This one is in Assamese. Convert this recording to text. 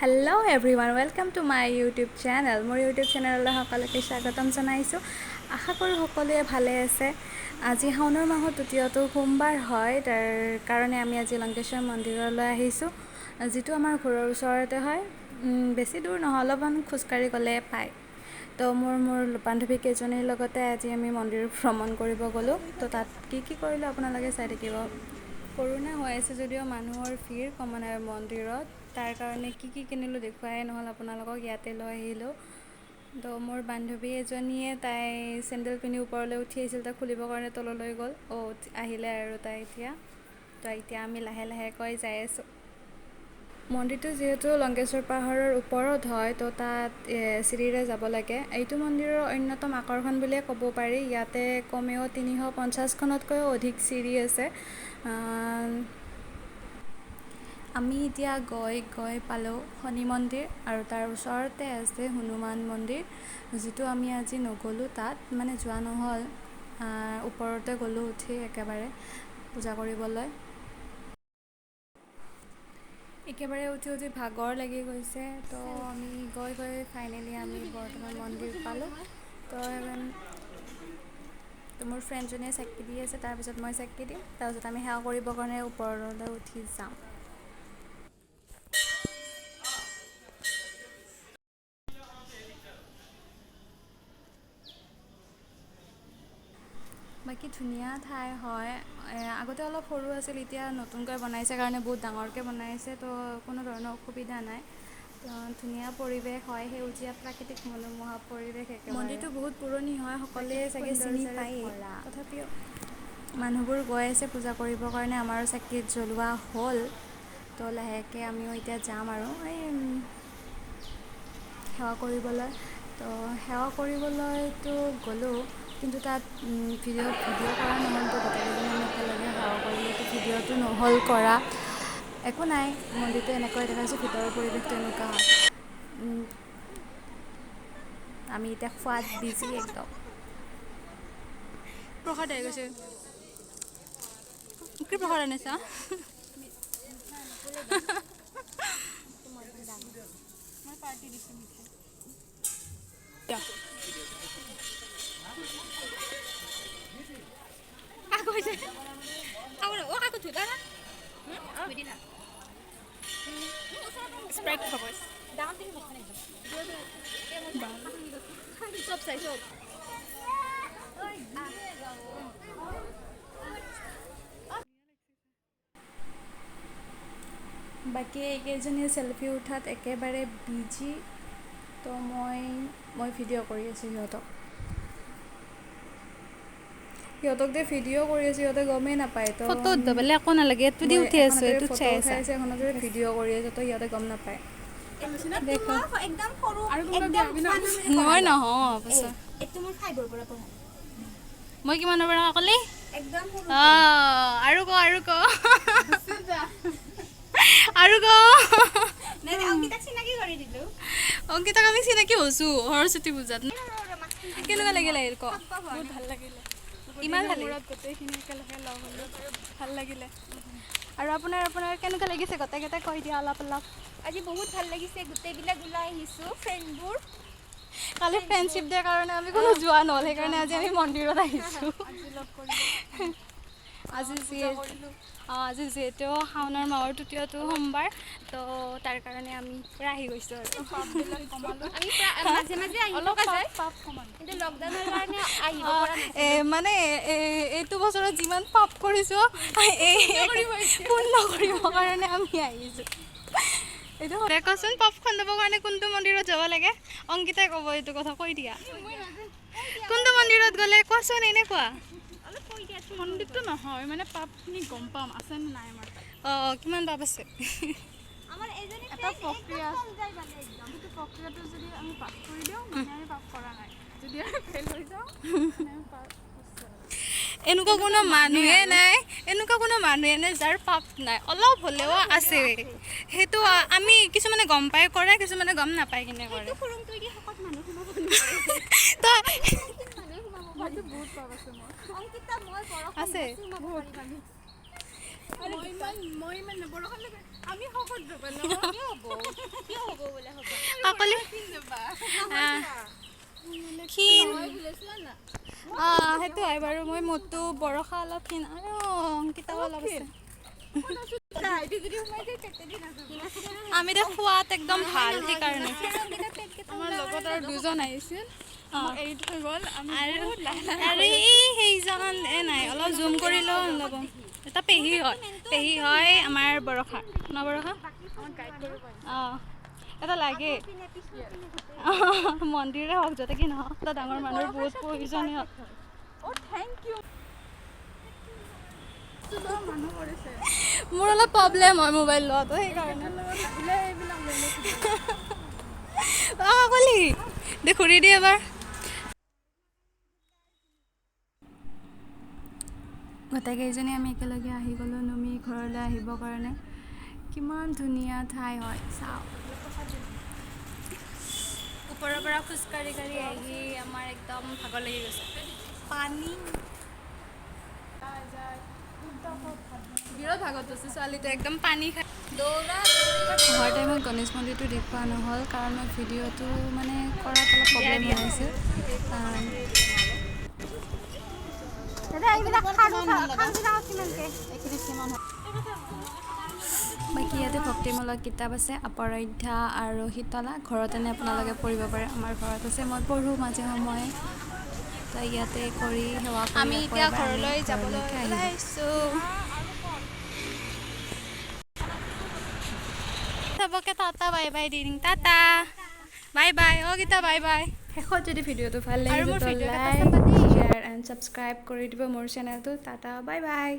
Hello everyone, welcome to my YouTube channel. মোৰ ইউটিউব চেনেললৈ সকলোকে স্বাগতম জনাইছোঁ। আশা কৰোঁ সকলোৱে ভালে আছে। আজি শাওনৰ মাহৰ তৃতীয়টো সোমবাৰ হয়, তাৰ কাৰণে আমি আজি লংকেশ্বৰ মন্দিৰলৈ আহিছোঁ, যিটো আমাৰ ঘৰৰ ওচৰতে হয়। বেছি দূৰ নহয়, অলপমান খোজকাঢ়ি গ'লে পায়। তো মোৰ মোৰ বান্ধৱী কেইজনীৰ লগতে আজি আমি মন্দিৰ ভ্ৰমণ কৰিব গ'লোঁ। তো তাত কি কি কৰিলোঁ আপোনালোকে চাই থাকিব। কৰোণা হৈ আছে যদিও মানুহৰ ভিৰ কমা নাই মন্দিৰত, তাৰ কাৰণে কি কি কিনিলোঁ দেখুৱাই নহ'ল আপোনালোকক, ইয়াতে লৈ আহিলোঁ। তো মোৰ বান্ধৱী এজনীয়ে তাই চেণ্ডেল পিন্ধি ওপৰলৈ উঠি আহিছিল, তাই খুলিবৰ কাৰণে তললৈ গ'ল। অ' আহিলে আৰু তাই এতিয়া। তো এতিয়া আমি লাহে লাহেকৈ যাই আছোঁ। মন্দিৰটো যিহেতু লংকেশ্বৰ পাহাৰৰ ওপৰত হয়, তো তাত চিৰিৰে যাব লাগে। এইটো মন্দিৰৰ অন্যতম আকৰ্ষণ বুলিয়ে ক'ব পাৰি। ইয়াতে কমেও 350খনতকৈও অধিক চিৰি আছে। আমি এতিয়া গৈ গৈ পালোঁ শনি মন্দিৰ, আৰু তাৰ ওচৰতে আছে হনুমান মন্দিৰ, যিটো আমি আজি নগ'লোঁ তাত, মানে যোৱা নহ'ল। ওপৰতে গ'লোঁ উঠি একেবাৰে পূজা কৰিবলৈ। একেবাৰে উঠি উঠি ভাগৰ লাগি গৈছে। তো আমি গৈ গৈ ফাইনেলি আমি বৰ্তমান মন্দিৰ পালোঁ। তো তো মোৰ ফ্ৰেণ্ডজনীয়ে চাকি দি আছে, তাৰপিছত মই চাকি দিম, তাৰপিছত আমি সেৱা কৰিবৰ কাৰণে ওপৰলৈ উঠি যাম। বাকী ধুনীয়া ঠাই হয়। আগতে অলপ সৰু আছিল, এতিয়া নতুনকৈ বনাইছে কাৰণে বহুত ডাঙৰকৈ বনাইছে, তো কোনো ধৰণৰ অসুবিধা নাই। তো ধুনীয়া পৰিৱেশ হয়, সেউজীয়া প্ৰাকৃতিক মনোমোহা পৰিৱেশ। একেবাৰে মন্দিৰটো বহুত পুৰণি হয়, সকলোৱে চাগে চিনি পায়েই। তথাপিও মানুহবোৰ গৈ আছে পূজা কৰিবৰ কাৰণে। আমাৰো চাকি জ্বলোৱা হ'ল, তো লাহেকৈ আমিও এতিয়া যাম আৰু এই সেৱা কৰিবলৈ। তো সেৱা কৰিবলৈতো গ'লোঁ, কিন্তু তাত ভিডিঅ' ভিডিঅ' কৰা নহ'ল। তো গোটেইকেইজনী আমি একেলগে সেৱা কৰিলোঁ, তো ভিডিঅ'টো নহ'ল কৰা। একো নাই, মন্দিৰটো এনেকৈ দেখাইছোঁ, ভিতৰৰ পৰিৱেশটো এনেকুৱা হয়। আমি এতিয়া খোৱাত বিজি একদম। প্ৰসাদ আহি গৈছে। কি প্ৰসাদ আনিছা? মই পাৰ্টি দিছোঁ মিঠাই। কাকু হৈছে? অ কাকু ধুলা না? স্প্ৰাইট খাব। চব চাই চব। বাকী এইকেইজনীয়ে চেলফি উঠাত একেবাৰে বিজি, তো মই মই ভিডিঅ' কৰি আছোঁ সিহঁতক। সিহঁতক যে ভিডিঅ' কৰি আছোঁ সিহঁতে গমেই নাপায়। তো ফটো উঠব বেলেগ একো নালাগে, এইটো দি মই উঠি এখন আছো, হাতেৰে এইটোত ফটো চাই উঠাই আছা। আছোঁ, এখন হাতেৰে ভিডিঅ' কৰি আছোঁ, তো সিহঁতে গম নাপায়। দেখো। একদম সৰু। আৰু মই নহওঁ পাছত। এইটো মোৰ 5ৰ পৰা পঢ়া। মই কিমানৰ পৰা ক'লি? একদম সৰু। অঁ, আৰু ক, আৰু ক, আৰু ক। নাই, অংকিতাক চিনাকি কৰি দিলো। অংকিতাক আমি চিনাকি হৈছোঁ সৰস্বতী পূজাত। কেনেকুৱা লাগিল আহিল ক? বহুত ভাল লাগিলে। ইমান ভাল লাগিল। মূৰত গোটেইখিনি একেলগে লগ হ'লো, ভাল লাগিলে। আৰু আপোনাৰ আপোনাৰ কেনেকুৱা লাগিছে গোটেইকেইটা কৈ দিয়া অলপ অলপ। আজি বহুত ভাল লাগিছে, গোটেইবিলাক ওলাই আহিছো ফ্ৰেণ্ডবোৰ। কালি ফ্ৰেণ্ডশ্বিপ ডে কাৰণে আমি কোনো যোৱা নহ'ল, সেইকাৰণে আজি আমি মন্দিৰত আহিছোঁ। আজি লগ কৰিলোঁ। আজি যিহেতু অঁ আজি যিহেতু শাওনৰ মাহৰ তৃতীয়টো সোমবাৰ, তো তাৰ কাৰণে আমি পূৰা আহি গৈছোঁ আৰু। পাপবিলাক কমালোঁ। আমি মাজে মাজে আহি অলপ থকা যায়, পাপ কমালোঁ। কিন্তু লকডাউনৰ কাৰণে আহিব পৰা নাছিল। মানে এইটো বছৰত যিমান পাপ কৰিছোঁ, এই পূৰ্ণ কৰিবৰ কাৰণে আমি আহিছোঁ। এইটো কচোন, পাপ খন্দাবৰ কাৰণে কোনটো মন্দিৰত যাব লাগে? অংকিতাই ক'ব এইটো কথা, কৈ দিয়া। কোনটো মন্দিৰত গ'লে কোৱাচোন, এনে কোৱা। অলপ কৈ দিয়া। মন্দিৰটো নহয়, মানে পাপখিনি গম পাম আছে নে নাই আমাৰ তাত। অঁ, কিমান পাপ আছে? আমাৰ এজনী এটা friend প্ৰক্ৰিয়া একদম কম যায় মানে একদম। সেইটো প্ৰক্ৰিয়াটো যদি আমি পাছ কৰি দিওঁ, মানে আমি পাপ কৰা নাই। যদি আমি ফেইল হৈ যাওঁ, মানে আমি পাপ কৰিছোঁ। এনেকুৱা কোনো মানুহে নাই, এনেকুৱা কোনো মানুহে নাই যাৰ পাপ নাই, অলপ হ'লেও আছে। সেইটো আমি কিছুমানে গম পাই কৰে, কিছুমানে গম নাপাই কিনে কৰে। সেইটো সুৰংটো দি শকত মানুহ সোমাব নোৱাৰে। তো মানুহ সোমাব। মইতো বহুত পাপ আছে মোৰ। অংকিতা, মই বৰষুণ আছে। বেছি সোমাব পাৰিম আমি। মই ইমান বৰষুণ লাগে। আমি শকত যাব ন? কিয় হ'ব? কিয় হ'ব? কাকলি ক্ষীণ। অঁ, সেইটো হয় বাৰু। মই মোৰটো বৰষা অলপ ক্ষীণ আৰু অংকিতাও অলপ আছে। আমি এতিয়া খোৱাত একদম ভাল, সেইকাৰণে। আমাৰ লগত আৰু দুজন আহিছিল, এৰি থৈ গ'ল। আমি আৰু আৰু এই সেইজন এ নাই, অলপ জুম কৰিলেও ল'ব। এটা পেহী হয়, পেহী হয় আমাৰ বৰষা ন বৰষা। অঁ, এটা লাগে, মন্দিৰে হওক য'তে কি নহওক, এটা ডাঙৰ মানুহৰ বহুত প্ৰয়োজনীয়। অ' thank U. মানুহ কৰিছে। মোৰ অলপ প্ৰব্লেম হয় মোবাইল লোৱাটো, সেইকাৰণে। আহিলে এইবিলাক লৈ লৈ। অঁ, কলি দে, ঘূৰি দিয়ে এবাৰ। গোটেইকেইজনী আমি একেলগে আহি গ'লোঁ নুমি ঘৰলৈ আহিবৰ কাৰণে। কিমান ধুনীয়া ঠাই হয় চাওক। ওপৰৰ পৰা খোজকাঢ়ি কাঢ়ি আহি আমাৰ একদম ভাগৰ লাগি গৈছে। পানী বিৰাট ভাগত আছে ছোৱালীটো, একদম পানী খাই। অহাৰ টাইমত গণেশ মন্দিৰটো দেখুওৱা নহ'ল, কাৰণ মই ভিডিঅ'টো মানে কৰাত অলপ প্ৰব্লেম হৈ আছিল। দাদা, এইবিলাক খাৰু খাৰুবিলাকত কিমানকে? বাকী ইয়াতে ভক্তিমূলক কিতাপ আছে, অপৰাধ্যা আৰু শীতলা। ঘৰত এনে আপোনালোকে পঢ়িব পাৰে। আমাৰ ঘৰত আছে, মই পঢ়োঁ মাজে সময়ে। তো ইয়াতে কৰি সেৱা কৰি আমি আকৌ এতিয়া এবাৰ আমি ঘৰলৈ যাবলৈ ঘৰলৈকে আহিলোঁ। ওলাইছোঁ। চবকে টাটা বাই বাই দি দিম। Tata bye bye. অ' গীতা, বাই বাই। শেষত যদি ভিডিঅ'টো ভাল আৰু লাগিছে মোৰ তো ভিডিঅ' কেইটা লাইক চাবা দেই। শ্বেয়াৰ এণ্ড ছাবস্ক্ৰাইব কৰি দিব মোৰ চেনেলটো। Tata bye bye.